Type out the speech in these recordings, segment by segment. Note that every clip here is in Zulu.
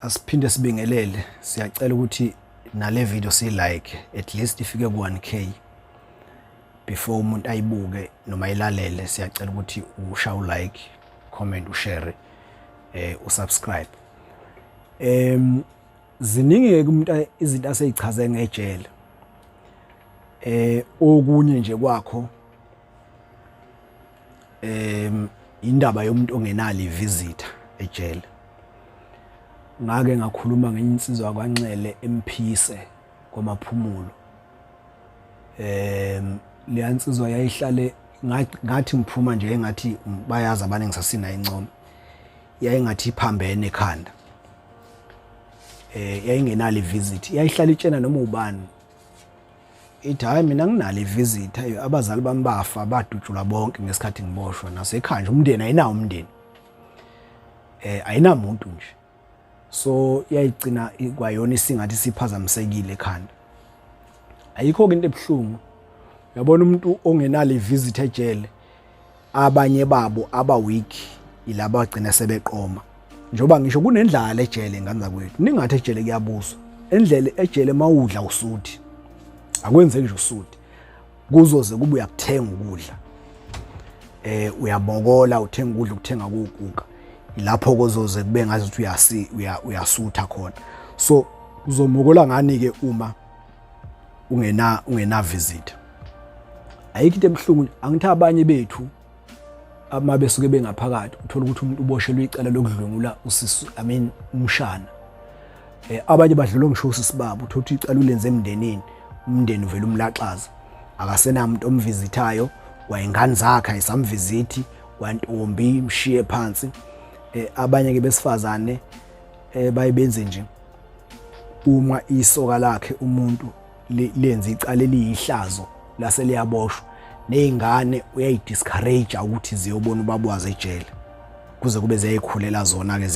Asiphinde sibingelele, siyacela ukuthi nale video siyi-like at least ifike ku-1K before umuntu ayibuke noma ayilalele. Siyacela ukuthi ushaye u-like, comment, ushare, usubscribe. Ziningi ke umuntu izinto aseyichaze ngejele. Okunye nje kwakho indaba yomuntu ongenalo i-visitor ejele. Ngake ngakhuluma ngenye insizwa kwaNxele eMphise kwaMaphumulo. Leya nsizwa yayihlale ngathi ngiphuma nje engathi bayazi abaningi sasina incoma. Yayingathi iphambene ekhanda. Yayingenalo i-visit. Yayihlala itshena noma ubani. Ithi hayi mina nginalo i-visit, abazali bami bafa badutshulwa bonke ngesikhathi ngiboshwa nasekhaya nje umndeni ayinawo umndeni. Ayinamuntu nje. So yayigcina kwayona isingathi siphazamisekile ekhanda. Ayikho ke into ebuhlungu. Uyabona umuntu ongenalo i-visit ejele, abanye babo aba weak ilaba bagcina sebeqoma. Njengoba ngisho kunendlala ejele ngane zakwethu, ningathi ejele kuyabuswa. Endlele ejele mawudla usuthi. Akwenzeki nje usuthi. Kuzoze kube uyakuthenga ukudla. Uyabokola uthenga ukudla ukuthenga kukuka. Lapho kozoze kube ngathi uyasi uyasutha khona. So uzomokola ngani ke uma ungena visit? Ayikho into ebuhlungu. Angithi abanye bethu ama besuke bengaphakathi uthola ukuthi umuntu uboshelwe icala lokudlwengula usisi, I mean umshana. Abanye badlula ngisho usisi babo, uthola ukuthi icala ulenze emndenini, umndeni uvela umlaxaza, akasenamuntu omvisithayo, wayengane zakhe ayisamvisithi, kwantombi mshiye phansi. Abanye ke besifazane bayibenze nje uma isoka lakhe umuntu lenza icala eliyihlazo lase liyaboshwa, nezingane uyayidiscourage ukuthi ziyobona ubaba wazo ejele, kuze kube ziyayikhulela zona ke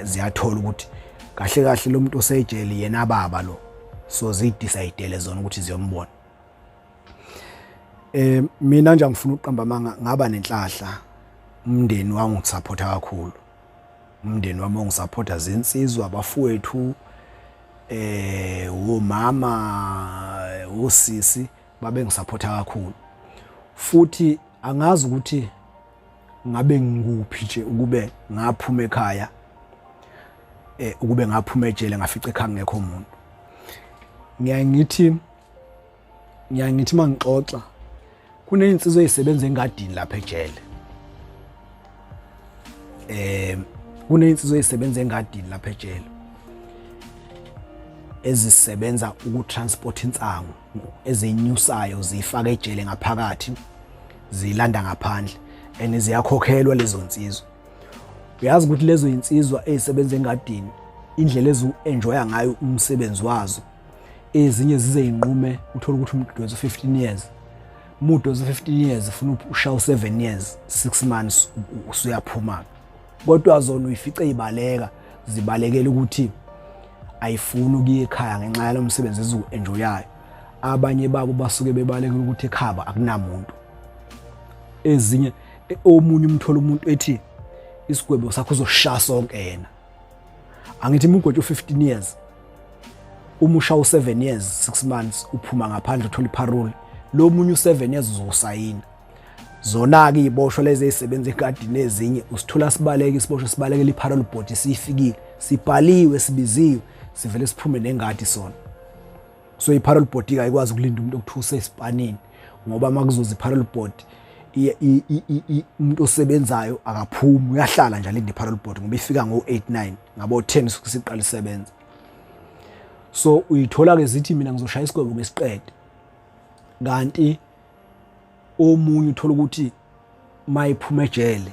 ziyathola ukuthi kahle kahle lo muntu osejele yena baba lo, so zidecide zona ukuthi ziyombona. Mina nje angifuna ukuqamba amanga, ngaba nenhlahla, umndeni wangisupporta kakhulu. Umndeni wami wangisupporta, zinsizwa, abafowethu, omama, osisi babengisupporta kakhulu. Futhi angazi ukuthi ngabe ngikuphi nje ukube ngaphuma ekhaya, ukube ngaphuma ejele ngafica ekhaya ngekho umuntu. Ngiyaye ngithi mangixoxa kunezinsizwa ezisebenza engadini lapha ejele. Kunezinsizwa ezisebenza engadini lapha ejele ezisebenza ukutransport insangu, ezinyusayo ziyifaka ejele ngaphakathi, zilanda ngaphandle, and ziyakhokhelwa lezo nsizwa. Uyazi ukuthi lezo insizwa ezisebenza engadini indlela ezu-enjoya ngayo umsebenzi wazo, ezinye zize inqume uthola ukuthi umuntu udonsa 15 years, umuntu udonsa 15 years ufuna ushaya 7 years 6 months usuyaphuma, kodwa zona uyifice ibaleka, zibalekela ukuthi ayifuni ukuya ekhaya ngenxa yalo msebenzi eziwu-enjoyayo. Abanye babo basuke bebalekela ukuthi ekhaba akunamuntu. Ezinye omunye umthola umuntu ethi isigwebo sakho uzoshaya sonke yena. Angithi uma ugwetshwa 15 years, uma ushaya u7 years 6 months uphuma ngaphandle uthola iparole, lo munye u7 years uzosayina. Zona ke iziboshwa lezi ezisebenza egadini ezinye usithola sibaleka isiboshwa sibalekela iparole board, sifikile sibhaliwe sibiziwe, sivele siphume nengadi sona. So iparole board ayikwazi ukulinda umuntu okuthiwa usesipanini, ngoba makuzoza iparole board umuntu osebenzayo akaphumi, uyahlala nje alinde iparole board ngoba ifika ngo-8 9 ngabo 10 siqala isebenza. So uyithola ke zithi mina ngizoshaya isigwebo ngesiqede, kanti omunye uthola ukuthi mayiphuma ejele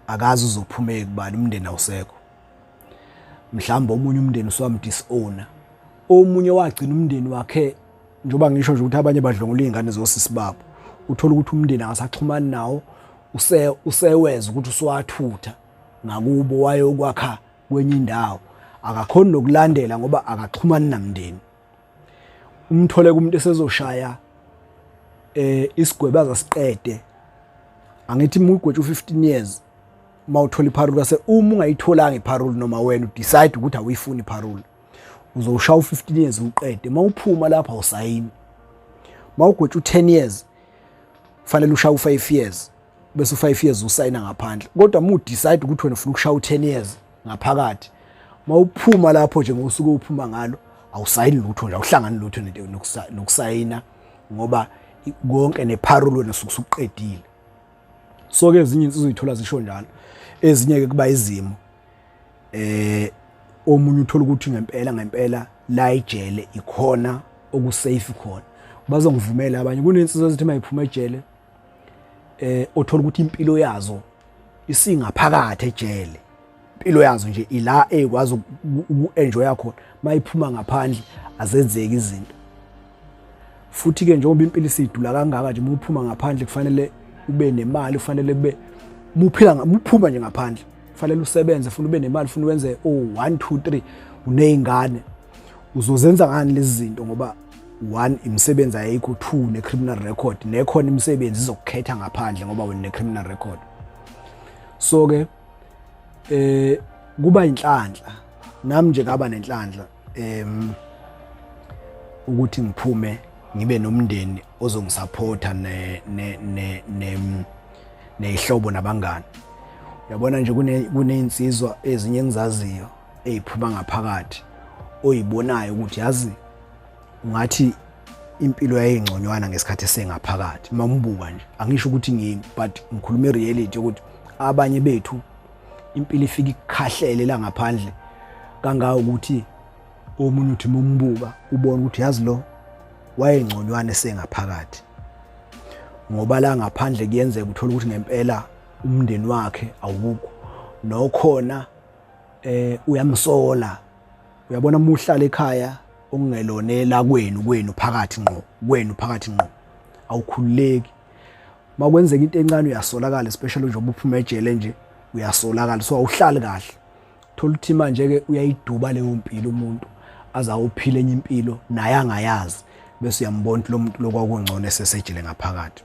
akazi uzophuma kubani, umndeni awusekho, mhlawumbe omunye umndeni usuwamdisowner, omunye wagcina umndeni wakhe. Njengoba ngisho nje ukuthi abanye badlwengula iy'ngane zosisi babo, uthola ukuthi umndeni akasaxhumani nawo, useweza ukuthi usuwathutha ngakubo wayokwakha kwenye indawo, akakhoni nokulandela ngoba akaxhumani namndeni. Umthole kumuntu esezoshaya isigwebo azasiqede. Angithi uma ugwetshwa u15 years Uma uthola iparole kase, uma ungayitholanga iparole noma wena udecide ukuthi awuyifuni iparole, uzoshaya u-15 years uqede. Uma uphuma lapha awusayini. Uma ugwetshwa u-10 years, kufanele ushaye u-5 years, bese u-5 years usayina ngaphandle. Kodwa uma udecide ukuthi wena ufuna ukushaya u-10 years ngaphakathi, uma uphuma lapho nje ngosuku uphuma ngalo awusayini lutho nje, awuhlangani lutho nokusayina, ngoba konke neparole wena usuke usuqedile. So ke ezinye insizwa uyithola zisho njalo, ezinye ke kuba izimo, omunye uthola ukuthi ngempela ngempela la ejele ikhona okusafe khona. Bazongivumela abanye, kunensizwa ezithi mayiphuma ejele, othola ukuthi impilo yazo isingaphakathi ejele, impilo yazo nje ila ekwazi uku-enjoya khona. Mayiphuma ngaphandle azenzeki izinto. Futhi ke njengoba impilo isidula kangaka nje, uma uphuma ngaphandle kufanele ube nemali, kufanele kube muphila, muphuma nje ngaphandle kufanele usebenze, funa ube nemali, funa wenze oh 1 2 3. Uneyingane, uzozenza ngani lezi zinto? Ngoba one, imisebenzi ayikho, two, ne-criminal record, nekhona imisebenzi izokukhetha ngaphandle ngoba wena ne-criminal record. So ke kuba inhlanhla, nami nje ngaba nenhlanhla ukuthi ngiphume ngibe nomndeni ozongisupporta ne ne ne ne nehlobo nabangani. Uyabona nje, kunezinsizwa ezinye engizaziyo eziphuma ngaphakathi, oyibonayo ukuthi yazi ungathi impilo yayingconywana ngesikhathi esengaphakathi. Uma umbuka nje, angisho ukuthi ngimi, but ngikhuluma ireality ukuthi abanye bethu impilo ifika ikukhahlele la ngaphandle kangaka ukuthi omunye uthi mumbuka ubona ukuthi yazi lo wayengconywana esengaphakathi, ngoba la ngaphandle kuyenzeka uthola ukuthi ngempela umndeni wakhe awukho, nokhona uyamsola. Uyabona, uma uhlala ekhaya okungelona la kwenu, kwenu phakathi ngqo, kwenu phakathi ngqo, awukhululeki. Makwenzeka into encane uyasolakala, especially njengoba uphuma ejele nje uyasolakala, so awuhlali kahle. Thola ukuthi manje ke uyayiduba leyo mpilo umuntu azawuphila enye impilo naye angayazi, bese uyambona ukuthi lo muntu lokwakungcono esesejele ngaphakathi.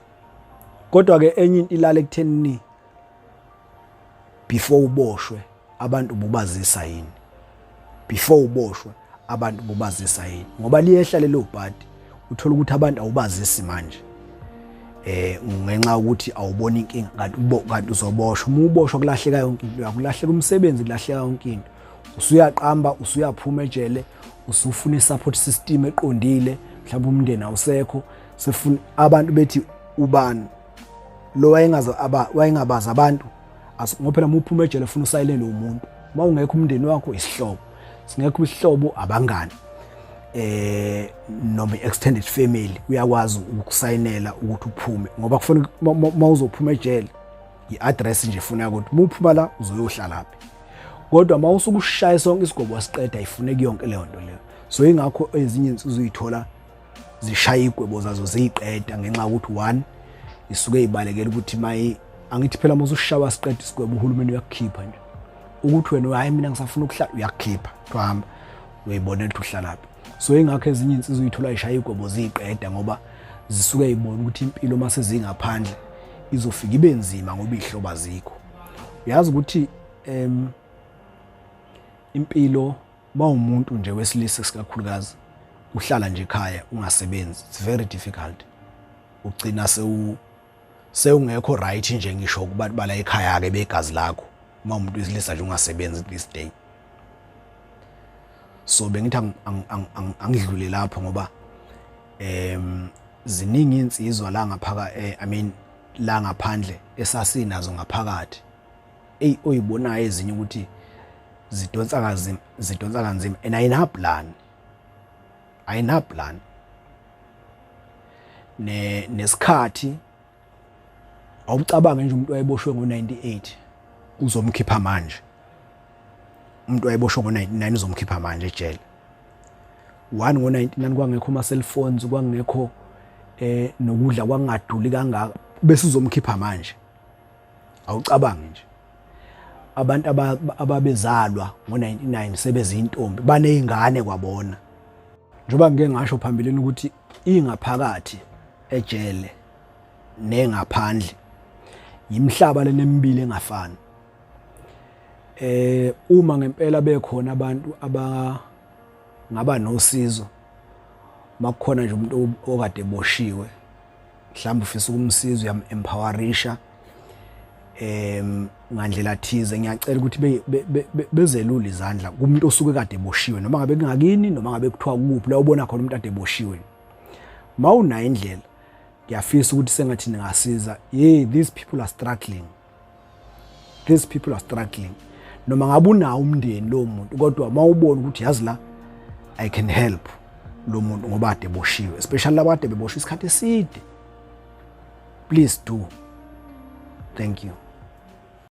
Kodwa ke enye into ilala ekuthenini, before uboshwe abantu bubazisa yini? Before uboshwe abantu bubazisa yini? Ngoba liyehla lelo bhadi, uthola ukuthi abantu awubazisi manje ngenxa yokuthi awubona inkinga, kanti uzoboshwa. Uma uboshwa kulahleka yonke into yakho, kulahleka umsebenzi, kulahleka yonke into. Usuyaqamba, usuyaphuma ejele, usufuna i-support system eqondile, mhlawumbe umndeni awusekho, sefuna abantu bethi ubani lo wayengazi, aba wayengabazi abantu. Ngoba phela uma uphuma ejele ufuna usayinele umuntu, uma ungekho umndeni wakho, isihlobo singekho, isihlobo, abangani noma extended family uyakwazi ukusayinela ukuthi uphume, ngoba kufanele uma uzophuma ejele i-address nje ifuna ukuthi uma uphuma la uzoyohlala phi. Kodwa uma usuke ushaya sonke isigobo wasiqeda, ayifuneki yonke leyo nto leyo. So ingakho ezinye insizwa uyithola zishaya igwebo zazo ziyiqeda, ngenxa yokuthi one, isuke ibalekela ukuthi mayi, angithi phela uma usushawa siqeda isigwebo uhulumeni uyakukhipha nje, ukuthi wena hayi mina ngisafuna ukuhlala, uyakukhipha, hamba uyayibonela ukuthi uhlalaphi. So ingakho ezinye insizwa uyithola ishaya igwebo ziyiqeda, ngoba zisuke ibona ukuthi impilo uma sezingaphandle izofika ibe nzima, ngoba ihloba zikho. Uyazi ukuthi impilo mawumuntu nje wesilisa sikakhulukazi uhlala nje ekhaya ungasebenzi, it's very difficult, ugcina sewungekho right nje ngisho kubantu bala ekhaya ke begazi lakho, uma umuntu wesilisa nje ungasebenzi this day. So bengithi angidlule lapho, ngoba ziningi insizwa la ngaphaka, I mean la ngaphandle esasinazo ngaphakathi, ey oyibonayo ezinye ukuthi zidonsa kanzima, zidonsa kanzima, and ayina plan, ayina plan ne nesikhathi. Awucabange nje umuntu wayeboshwe ngo98 uzomkhipha manje, umuntu wayeboshwe ngo99 uzomkhipha manje ejele. One, ngo99 kwangekho ama cellphones, kwangekho nokudla kwangaduli kangaka, bese uzomkhipha manje. Awucabange nje abantu ababezalwa ngo99 sebezintombi, banezingane kwabona. Njengoba ngike ngasho phambilini ukuthi ingaphakathi ejele nengaphandle yimihlaba lenemibili engafani. Uma ngempela bekhona abantu abangaba nosizo, makukhona nje umuntu okade eboshiwe, mhlawumbe ufisa ukumsiza, uyam-empowerisha ngandlela thize, ngiyacela ukuthi bezelule izandla kumuntu osuke kade eboshiwe, noma ngabe kungakini, noma ngabe kuthiwa kuphi la ubona khona umuntu ade eboshiwe. Mawunayo indlela, ngiyafisa ukuthi sengathi ningasiza. Hey, these people are struggling, these people are struggling. Noma ngabe unawo umndeni lo muntu, kodwa uma ubona ukuthi yazi la I can help lo muntu ngoba ade boshiwe, especially laba kade beboshwe isikhathi eside, please do. Thank you.